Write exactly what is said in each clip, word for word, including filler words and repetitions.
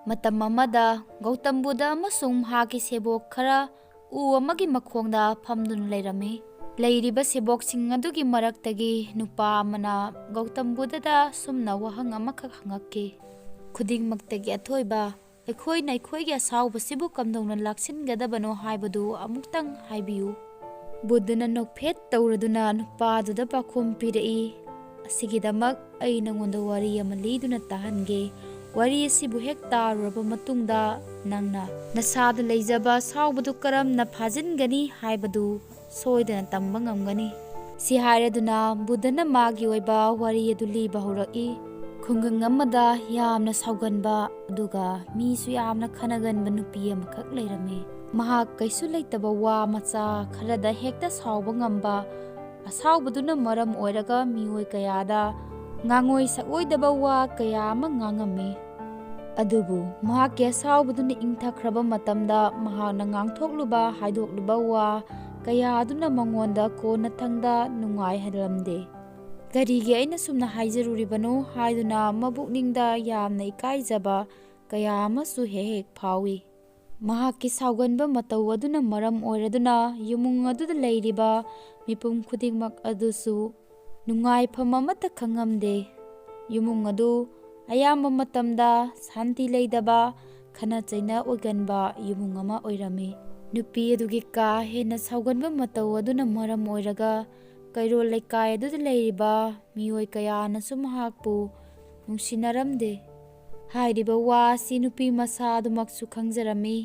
ꯃꯇꯝ ꯑꯃꯗ ꯒꯧꯇꯝ ꯕꯨꯙ ꯑꯃꯁꯨꯡ ꯃꯍꯥꯛꯀꯤ ꯁꯦꯕꯣꯛ ꯈꯔ ꯎ ꯑꯃꯒꯤ ꯃꯈꯣꯡꯗ ꯐꯝꯗꯨꯅ ꯂꯩꯔꯝꯃꯤ꯫ ꯂꯩꯔꯤꯕ ꯁꯦꯕꯣꯛꯁꯤꯡ ꯑꯗꯨꯒꯤ ꯃꯔꯛꯇꯒꯤ ꯅꯨꯄꯥ ꯑꯃꯅ ꯒꯧꯇꯝ ꯕꯨꯙꯗ ꯁꯨꯝꯅ ꯋꯥꯍꯪ ꯑꯃꯈꯛ ꯍꯪꯉꯛꯈꯤ, "ꯈꯨꯗꯤꯡꯃꯛꯇꯒꯤ ꯑꯊꯣꯏꯕ, ꯑꯩꯈꯣꯏꯅ ꯑꯩꯈꯣꯏꯒꯤ ꯑꯁꯥꯎꯕꯁꯤꯕꯨ ꯀꯝꯗꯧꯅ ꯂꯥꯛꯁꯤꯟꯒꯗꯕꯅꯣ ꯍꯥꯏꯕꯗꯨ ꯑꯃꯨꯛꯇꯪ ꯍꯥꯏꯕꯤꯌꯨ"꯫ ꯕꯨꯙꯅ ꯅꯣꯛꯐꯦꯠ ꯇꯧꯔꯗꯨꯅ ꯅꯨꯄꯥꯗꯨꯗ ꯄꯥꯎꯈꯨꯝ ꯄꯤꯔꯛꯏ, "ꯑꯁꯤꯒꯤꯗꯃꯛ ꯑꯩ ꯅꯉꯣꯟꯗ ꯋꯥꯔꯤ ꯑꯃ ꯂꯤꯗꯨꯅ ꯇꯥꯍꯟꯒꯦ꯫ ꯋꯥꯔꯤ ꯑꯁꯤꯕꯨ ꯍꯦꯛ ꯇꯥꯔꯨꯔꯕ ꯃꯇꯨꯡꯗ, ꯅꯪꯅ ꯅꯁꯥꯗ ꯂꯩꯖꯕ ꯑꯁꯥꯎꯕꯗꯨ ꯀꯔꯝꯅ ꯐꯥꯖꯤꯟꯒꯅꯤ ꯍꯥꯏꯕꯗꯨ ꯁꯣꯏꯗꯅ ꯇꯝꯕ ꯉꯝꯒꯅꯤ"꯫ ꯁꯤ ꯍꯥꯏꯔꯗꯨꯅ ꯕꯨꯙꯅ ꯃꯥꯒꯤ ꯑꯣꯏꯕ ꯋꯥꯔꯤ ꯑꯗꯨ ꯂꯤꯕ ꯍꯧꯔꯛꯏ꯫ ꯈꯨꯡꯒꯪ ꯑꯃꯗ ꯌꯥꯝꯅ ꯁꯥꯎꯒꯟꯕ, ꯑꯗꯨꯒ ꯃꯤꯁꯨ ꯌꯥꯝꯅ ꯈꯟꯅꯒꯟꯕ ꯅꯨꯄꯤ ꯑꯃꯈꯛ ꯂꯩꯔꯝꯃꯤ꯫ ꯃꯍꯥꯛ ꯀꯩꯁꯨ ꯂꯩꯇꯕ ꯋꯥ ꯃꯆꯥ ꯈꯔꯗ ꯍꯦꯛꯇ ꯁꯥꯎꯕ ꯉꯝꯕ, ꯑꯁꯥꯎꯕꯗꯨꯅ ꯃꯔꯝ ꯑꯣꯏꯔꯒ ꯃꯤꯑꯣꯏ ꯀꯌꯥꯗ ꯉꯥꯡꯉꯣꯏ ꯁꯛꯑꯣꯏꯗꯕ ꯋꯥ ꯀꯌꯥ ꯑꯃ ꯉꯥꯡꯉꯝꯃꯤ꯫ ꯑꯗꯨꯕꯨ ꯃꯍꯥꯛꯀꯤ ꯑꯁꯥꯎꯕꯗꯨꯅ ꯏꯪꯊꯈ꯭ꯔꯕ ꯃꯇꯝꯗ, ꯃꯍꯥꯛꯅ ꯉꯥꯡꯊꯣꯛꯂꯨꯕ, ꯍꯥꯏꯗꯣꯛꯂꯨꯕ ꯋꯥ ꯀꯌꯥ ꯑꯗꯨꯅ ꯃꯉꯣꯟꯗ ꯀꯣꯟꯅꯊꯪꯗ ꯅꯨꯡꯉꯥꯏꯍꯜꯂꯝꯗꯦ꯫ "ꯀꯔꯤꯒꯤ ꯑꯩꯅ ꯁꯨꯝꯅ ꯍꯥꯏꯖꯔꯨꯔꯤꯕꯅꯣ?" ꯍꯥꯏꯗꯨꯅ ꯃꯕꯨꯛꯅꯤꯡꯗ ꯌꯥꯝꯅ ꯏꯀꯥꯏꯖꯕ ꯀꯌꯥ ꯑꯃꯁꯨ ꯍꯦꯛ ꯍꯦꯛ ꯐꯥꯎꯏ꯫ ꯃꯍꯥꯛꯀꯤ ꯁꯥꯎꯒꯟꯕ ꯃꯇꯧ ꯑꯗꯨꯅ ꯃꯔꯝ ꯑꯣꯏꯔꯗꯨꯅ ꯏꯃꯨꯡ ꯑꯗꯨꯗ ꯂꯩꯔꯤꯕ ꯃꯤꯄꯨꯝ ꯈꯨꯗꯤꯡꯃꯛ ꯑꯗꯨꯁꯨ ꯅꯨꯡꯉꯥꯏꯐꯝ ꯑꯃꯠꯇ ꯈꯪꯉꯝꯗꯦ꯫ ꯏꯃꯨꯡ ꯑꯗꯨ ꯑꯌꯥꯝꯕ ꯃꯇꯝꯗ ꯁꯥꯟꯇꯤ ꯂꯩꯇꯕ, ꯈꯠꯅ ꯆꯩꯅ ꯑꯣꯏꯒꯟꯕ ꯏꯃꯨꯡ ꯑꯃ ꯑꯣꯏꯔꯝꯃꯤ꯫ ꯅꯨꯄꯤ ꯑꯗꯨꯒꯤ ꯀꯥ ꯍꯦꯟꯅ ꯁꯥꯎꯒꯟꯕ ꯃꯇꯧ ꯑꯗꯨꯅ ꯃꯔꯝ ꯑꯣꯏꯔꯒ ꯀꯩꯔꯣꯜ ꯂꯩꯀꯥꯏ ꯑꯗꯨꯗ ꯂꯩꯔꯤꯕ ꯃꯤꯑꯣꯏ ꯀꯌꯥꯅꯁꯨ ꯃꯍꯥꯛꯄꯨ ꯅꯨꯡꯁꯤꯅꯔꯝꯗꯦ꯫ ꯍꯥꯏꯔꯤꯕ ꯋꯥ ꯑꯁꯤ ꯅꯨꯄꯤ ꯃꯁꯥ ꯑꯗꯨꯃꯛꯁꯨ ꯈꯪꯖꯔꯝꯃꯤ꯫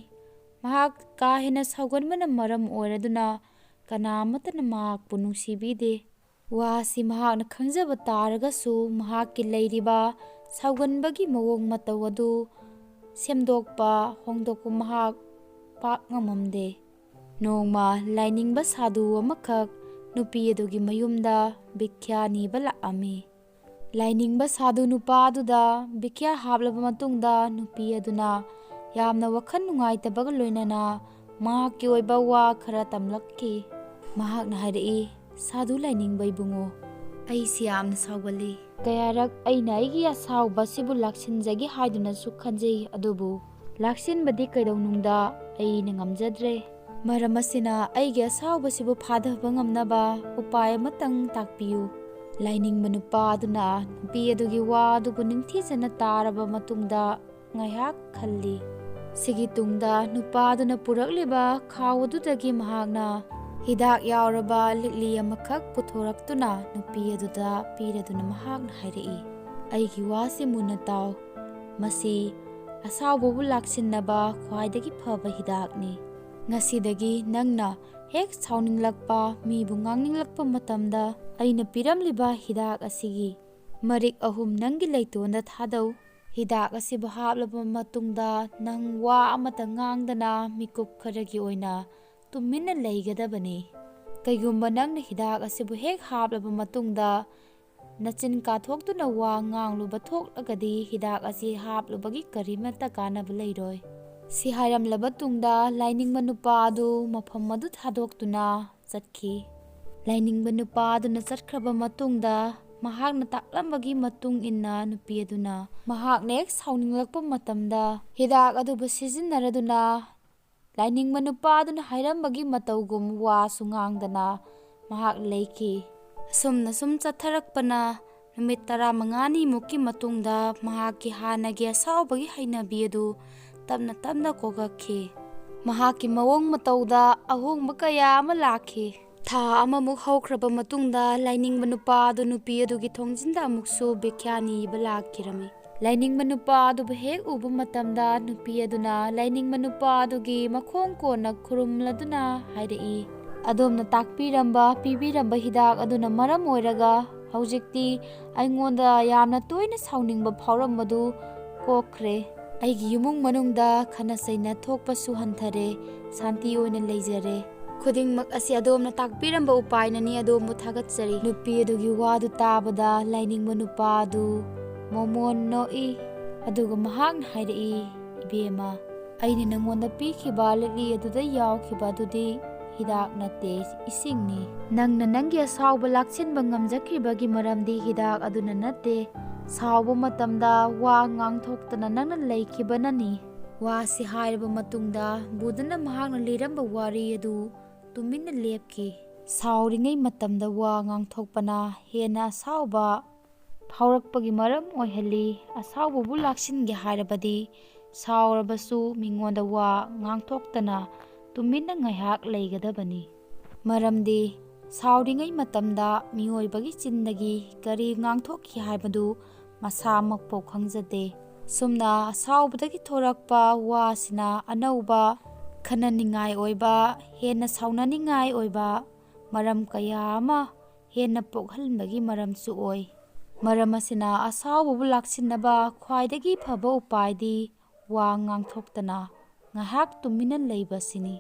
ꯃꯍꯥꯛ ꯀꯥ ꯍꯦꯟꯅ ꯁꯥꯎꯒꯟꯕꯅ ꯃꯔꯝ ꯑꯣꯏꯔꯗꯨꯅ ꯀꯅꯥ ꯑꯃꯠꯇꯅ ꯃꯍꯥꯛꯄꯨ ꯅꯨꯡꯁꯤꯕꯤꯗꯦ꯫ ꯋꯥ ꯑꯁꯤ ꯃꯍꯥꯛꯅ ꯈꯪꯖꯕ ꯇꯥꯔꯒꯁꯨ, ꯃꯍꯥꯛꯀꯤ ꯂꯩꯔꯤꯕ ꯁꯥꯎꯒꯟꯕꯒꯤ ꯃꯑꯣꯡ ꯃꯇꯧ ꯑꯗꯨ ꯁꯦꯝꯗꯣꯛꯄ, ꯍꯣꯡꯗꯣꯛꯄ ꯃꯍꯥꯛ ꯄꯥꯛ ꯉꯝꯃꯝꯗꯦ꯫ ꯅꯣꯡꯃ ꯂꯥꯏꯅꯤꯡꯕ ꯁꯥꯗꯨ ꯑꯃꯈꯛ ꯅꯨꯄꯤ ꯑꯗꯨꯒꯤ ꯃꯌꯨꯝꯗ ꯚꯤꯈ꯭ꯌꯥ ꯅꯤꯕ ꯂꯥꯛꯑꯝꯃꯤ꯫ ꯂꯥꯏꯅꯤꯡꯕ ꯁꯥꯗꯨ ꯅꯨꯄꯥ ꯑꯗꯨꯗ ꯚꯤꯈ꯭ꯌꯥ ꯍꯥꯞꯂꯕ ꯃꯇꯨꯡꯗ, ꯅꯨꯄꯤ ꯑꯗꯨꯅ ꯌꯥꯝꯅ ꯋꯥꯈꯜ ꯅꯨꯡꯉꯥꯏꯇꯕꯒ ꯂꯣꯏꯅꯅ ꯃꯍꯥꯛꯀꯤ ꯑꯣꯏꯕ ꯋꯥ ꯈꯔ ꯇꯝꯂꯛꯈꯤ꯫ ꯃꯍꯥꯛꯅ ꯍꯥꯏꯔꯛꯏ, "ꯁꯥꯗꯨ ꯂꯥꯏꯅꯤꯡꯕ ꯏꯕꯨꯡꯉꯣ, ꯑꯩꯁꯤ ꯌꯥꯝꯅ ꯁꯥꯎꯒꯜꯂꯤ꯫ ꯀꯌꯥꯔꯛ ꯑꯩꯅ ꯑꯩꯒꯤ ꯑꯁꯥꯎꯕꯁꯤꯕꯨ ꯂꯥꯛꯁꯤꯟꯖꯒꯦ ꯍꯥꯏꯗꯨꯅꯁꯨ ꯈꯟꯖꯩ, ꯑꯗꯨꯕꯨ ꯂꯥꯛꯁꯤꯟꯕꯗꯤ ꯀꯩꯗꯧꯅꯨꯡꯗ ꯑꯩꯅ ꯉꯝꯖꯗ꯭ꯔꯦ꯫ ꯃꯔꯝ ꯑꯁꯤꯅ ꯑꯩꯒꯤ ꯑꯁꯥꯎꯕꯁꯤꯕꯨ ꯐꯥꯊꯕ ꯉꯝꯅꯕ ꯎꯄꯥꯏ ꯑꯃꯇꯪ ꯇꯥꯛꯄꯤꯌꯨ꯫ ꯂꯥꯏꯅꯤꯡꯕ ꯅꯨꯄꯥ ꯑꯗꯨꯅ ꯅꯨꯄꯤ ꯑꯗꯨꯒꯤ ꯋꯥ ꯑꯗꯨꯕꯨ ꯅꯤꯡꯊꯤꯖꯅ ꯇꯥꯔꯕ ꯃꯇꯨꯡꯗ ꯉꯥꯏꯍꯥꯛ ꯈꯜꯂꯤ꯫ ꯁꯤꯒꯤ ꯇꯨꯡꯗ ꯅꯨꯄꯥ ꯑꯗꯨꯅ ꯄꯨꯔꯛꯂꯤꯕ ꯈꯥꯎ ꯑꯗꯨꯗꯒꯤ ꯃꯍꯥꯛꯅ ꯍꯤꯗꯥꯛ ꯌꯥꯎꯔꯕ ꯂꯤꯛꯂꯤ ꯑꯃꯈꯛ ꯄꯨꯊꯣꯔꯛꯇꯨꯅ ꯅꯨꯄꯤ ꯑꯗꯨꯗ ꯄꯤꯔꯗꯨꯅ ꯃꯍꯥꯛꯅ ꯍꯥꯏꯔꯛꯏ, "ꯑꯩꯒꯤ ꯋꯥꯁꯤ ꯃꯨꯟꯅ ꯇꯥꯎ꯫ ꯃꯁꯤ ꯑꯁꯥꯎꯕꯕꯨ ꯂꯥꯛꯁꯤꯟꯅꯕ ꯈ꯭ꯋꯥꯏꯗꯒꯤ ꯐꯕ ꯍꯤꯗꯥꯛꯅꯤ꯫ ꯉꯁꯤꯗꯒꯤ ꯅꯪꯅ ꯍꯦꯛ ꯁꯥꯎꯅꯤꯡꯂꯛꯄ, ꯃꯤꯕꯨ ꯉꯥꯡꯅꯤꯡꯂꯛꯄ ꯃꯇꯝꯗ ꯑꯩꯅ ꯄꯤꯔꯝꯂꯤꯕ ꯍꯤꯗꯥꯛ ꯑꯁꯤꯒꯤ ꯃꯔꯤꯛ ꯑꯍꯨꯝ ꯅꯪꯒꯤ ꯂꯩꯇꯣꯟꯗ ꯊꯥꯗꯧ꯫ ꯍꯤꯗꯥꯛ ꯑꯁꯤꯕꯨ ꯍꯥꯞꯂꯕ ꯃꯇꯨꯡꯗ ꯅꯪ ꯋꯥ ꯑꯃꯠꯇ ꯉꯥꯡꯗꯅ ꯃꯤꯀꯨꯞ ꯈꯔꯒꯤ ꯑꯣꯏꯅ ꯇꯨꯃꯤꯟꯅ ꯂꯩꯒꯗꯕꯅꯤ꯫ ꯀꯩꯒꯨꯝꯕ ꯅꯪꯅ ꯍꯤꯗꯥꯛ ꯑꯁꯤꯕꯨ ꯍꯦꯛ ꯍꯥꯞꯂꯕ ꯃꯇꯨꯡꯗ ꯅꯆꯤꯟ ꯀꯥꯊꯣꯛꯇꯨꯅ ꯋꯥ ꯉꯥꯡꯂꯨꯕ ꯊꯣꯛꯂꯒꯗꯤ ꯍꯤꯗꯥꯛ ꯑꯁꯤ ꯍꯥꯞꯂꯨꯕꯒꯤ ꯀꯔꯤꯃꯠꯇ ꯀꯥꯟꯅꯕ ꯂꯩꯔꯣꯏ꯫" ꯁꯤ ꯍꯥꯏꯔꯝꯂꯕ ꯇꯨꯡꯗ ꯂꯥꯏꯅꯤꯡꯕ ꯅꯨꯄꯥ ꯑꯗꯨ ꯃꯐꯝ ꯑꯗꯨ ꯊꯥꯗꯣꯛꯇꯨꯅ ꯆꯠꯈꯤ꯫ ꯂꯥꯏꯅꯤꯡꯕ ꯅꯨꯄꯥ ꯑꯗꯨꯅ ꯆꯠꯈ꯭ꯔꯕ ꯃꯇꯨꯡꯗ ꯃꯍꯥꯛꯅ ꯇꯥꯛꯂꯝꯕꯒꯤ ꯃꯇꯨꯡ ꯏꯟꯅ ꯅꯨꯄꯤ ꯑꯗꯨꯅ ꯃꯍꯥꯛꯅ ꯍꯦꯛ ꯁꯥꯎꯅꯤꯡꯂꯛꯄ ꯃꯇꯝꯗ ꯍꯤꯗꯥꯛ ꯑꯗꯨꯕꯨ ꯁꯤꯖꯤꯟꯅꯔꯗꯨꯅ ꯂꯥꯏꯅꯤꯡꯕ ꯅꯨꯄꯥ ꯑꯗꯨꯅ ꯍꯥꯏꯔꯝꯕꯒꯤ ꯃꯇꯧꯒꯨꯝ ꯋꯥꯁꯨ ꯉꯥꯡꯗꯅ ꯃꯍꯥꯛ ꯂꯩꯈꯤ꯫ ꯑꯁꯨꯝꯅ ꯁꯨꯝ ꯆꯠꯊꯔꯛꯄꯅ ꯅꯨꯃꯤꯠ ꯇꯔꯥꯃꯉꯥꯅꯤꯃꯨꯛꯀꯤ ꯃꯇꯨꯡꯗ ꯃꯍꯥꯛꯀꯤ ꯍꯥꯟꯅꯒꯤ ꯑꯁꯥꯎꯕꯒꯤ ꯍꯩꯅꯕꯤ ꯑꯗꯨ ꯇꯞꯅ ꯇꯞꯅ ꯀꯣꯛꯂꯛꯈꯤ꯫ ꯃꯍꯥꯛꯀꯤ ꯃꯑꯣꯡ ꯃꯇꯧꯗ ꯑꯍꯣꯡꯕ ꯀꯌꯥ ꯑꯃ ꯂꯥꯛꯈꯤ꯫ ꯊꯥ ꯑꯃꯃꯨꯛ ꯍꯧꯈ꯭ꯔꯕ ꯃꯇꯨꯡꯗ ꯂꯥꯏꯅꯤꯡꯕ ꯅꯨꯄꯥ ꯑꯗꯨ ꯅꯨꯄꯤ ꯑꯗꯨꯒꯤ ꯊꯣꯡꯖꯤꯟꯗ ꯑꯃꯨꯛꯁꯨ ꯚꯤꯈ꯭ꯌꯥ ꯅꯤꯕ ꯂꯥꯛꯈꯤꯔꯝꯃꯤ꯫ ꯂꯥꯏꯅꯤꯡꯕ ꯅꯨꯄꯥ ꯑꯗꯨꯕꯨ ꯍꯦꯛ ꯎꯕ ꯃꯇꯝꯗ ꯅꯨꯄꯤ ꯑꯗꯨꯅ ꯂꯥꯏꯅꯤꯡꯕ ꯅꯨꯄꯥ ꯑꯗꯨꯒꯤ ꯃꯈꯣꯡ ꯀꯣꯟꯅ ꯈꯨꯔꯨꯝꯂꯗꯨꯅ ꯍꯥꯏꯔꯛꯏ, "ꯑꯗꯣꯝꯅ ꯇꯥꯛꯄꯤꯔꯝꯕ, ꯄꯤꯕꯤꯔꯝꯕ ꯍꯤꯗꯥꯛ ꯑꯗꯨꯅ ꯃꯔꯝ ꯑꯣꯏꯔꯒ ꯍꯧꯖꯤꯛꯇꯤ ꯑꯩꯉꯣꯟꯗ ꯌꯥꯝꯅ ꯇꯣꯏꯅ ꯁꯥꯎꯅꯤꯡꯕ ꯐꯥꯎꯔꯝꯕꯗꯨ ꯀꯣꯛꯈ꯭ꯔꯦ꯫ ꯑꯩꯒꯤ ꯏꯃꯨꯡ ꯃꯅꯨꯡꯗ ꯈꯠꯅ ꯆꯩꯅ ꯊꯣꯛꯄꯁꯨ ꯍꯟꯊꯔꯦ, ꯁꯥꯟꯇꯤ ꯑꯣꯏꯅ ꯂꯩꯖꯔꯦ꯫ ꯈꯨꯗꯤꯡꯃꯛ ꯑꯁꯤ ꯑꯗꯣꯝꯅ ꯇꯥꯛꯄꯤꯔꯝꯕ ꯎꯄꯥꯏꯅꯅꯤ, ꯑꯗꯣꯝꯕꯨ ꯊꯥꯒꯠꯆꯔꯤ꯫" ꯅꯨꯄꯤ ꯑꯗꯨꯒꯤ ꯋꯥꯗꯨ ꯇꯥꯕꯗ ꯂꯥꯏꯅꯤꯡꯕ ꯅꯨꯄꯥ ꯑꯗꯨ ꯃꯣꯃꯣꯟ ꯅꯣꯛꯏ, ꯑꯗꯨꯒ ꯃꯍꯥꯛꯅ ꯍꯥꯏꯔꯛꯏ, "ꯏꯕꯦꯝꯃ, ꯑꯩꯅ ꯅꯉꯣꯟꯗ ꯄꯤꯈꯤꯕ ꯂꯤꯛꯂꯤ ꯑꯗꯨꯗ ꯌꯥꯎꯈꯤꯕ ꯑꯗꯨꯗꯤ ꯍꯤꯗꯥꯛ ꯅꯠꯇꯦ, ꯏꯁꯤꯡꯅꯤ꯫ ꯅꯪꯅ ꯅꯪꯒꯤ ꯑꯁꯥꯎꯕ ꯂꯥꯛꯁꯤꯟꯕ ꯉꯝꯖꯈꯤꯕꯒꯤ ꯃꯔꯝꯗꯤ ꯍꯤꯗꯥꯛ ꯑꯗꯨꯅ ꯅꯠꯇꯦ꯫ ꯁꯥꯎꯕ ꯃꯇꯝꯗ ꯋꯥ ꯉꯥꯡꯊꯣꯛꯇꯅ ꯅꯪꯅ ꯂꯩꯈꯤꯕꯅꯅꯤ꯫ ꯋꯥꯁꯤ ꯍꯥꯏꯔꯕ ꯃꯇꯨꯡꯗ ꯕꯨꯙꯅ ꯃꯍꯥꯛꯅ ꯂꯤꯔꯝꯕ ꯋꯥꯔꯤ ꯑꯗꯨ ꯇꯨꯃꯤꯟꯅ ꯂꯦꯞꯈꯤ꯫ ꯁꯥꯎꯔꯤꯉꯩ ꯃꯇꯝꯗ ꯋꯥ ꯉꯥꯡꯊꯣꯛꯄꯅ ꯍꯦꯟꯅ ꯑꯁꯥꯎꯕ ꯐꯥꯎꯔꯛꯄꯒꯤ ꯃꯔꯝ ꯑꯣꯏꯍꯜꯂꯤ꯫ ꯑꯁꯥꯎꯕꯕꯨ ꯂꯥꯛꯁꯤꯟꯒꯦ ꯍꯥꯏꯔꯕꯗꯤ ꯁꯥꯎꯔꯕꯁꯨ ꯃꯤꯉꯣꯟꯗ ꯋꯥ ꯉꯥꯡꯊꯣꯛꯇꯅ ꯇꯨꯃꯤꯟꯅ ꯉꯥꯏꯍꯥꯛ ꯂꯩꯒꯗꯕꯅꯤ꯫ ꯃꯔꯝꯗꯤ ꯁꯥꯎꯔꯤꯉꯩ ꯃꯇꯝꯗ ꯃꯤꯑꯣꯏꯕꯒꯤ ꯆꯤꯟꯗꯒꯤ ꯀꯔꯤ ꯉꯥꯡꯊꯣꯛꯈꯤ ꯍꯥꯏꯕꯗꯨ ꯃꯁꯥꯃꯛꯐꯥꯎ ꯈꯪꯖꯗꯦ꯫ ꯁꯨꯝꯅ ꯑꯁꯥꯎꯕꯗꯒꯤ ꯊꯣꯔꯛꯄ ꯋꯥꯁꯤꯅ ꯑꯅꯧꯕ ꯈꯟꯅꯅꯤꯡꯉꯥꯏ ꯑꯣꯏꯕ, ꯍꯦꯟꯅ ꯁꯥꯎꯅꯅꯤꯡꯉꯥꯏ ꯑꯣꯏꯕ ꯃꯔꯝ ꯀꯌꯥ ꯑꯃ ꯍꯦꯟꯅ ꯄꯣꯛꯍꯟꯕꯒꯤ ꯃꯔꯝꯁꯨ ꯑꯣꯏ꯫ ꯃꯔꯝ ꯑꯁꯤꯅ ꯑꯁꯥꯎꯕꯕꯨ ꯂꯥꯛꯁꯤꯟꯅꯕ ꯈ꯭ꯋꯥꯏꯗꯒꯤ ꯐꯕ ꯎꯄꯥꯏꯗꯤ ꯋꯥ ꯉꯥꯡꯊꯣꯛꯇꯅ ꯉꯥꯏꯍꯥꯛ ꯇꯨꯃꯤꯟꯅ ꯂꯩꯕꯁꯤꯅꯤ꯫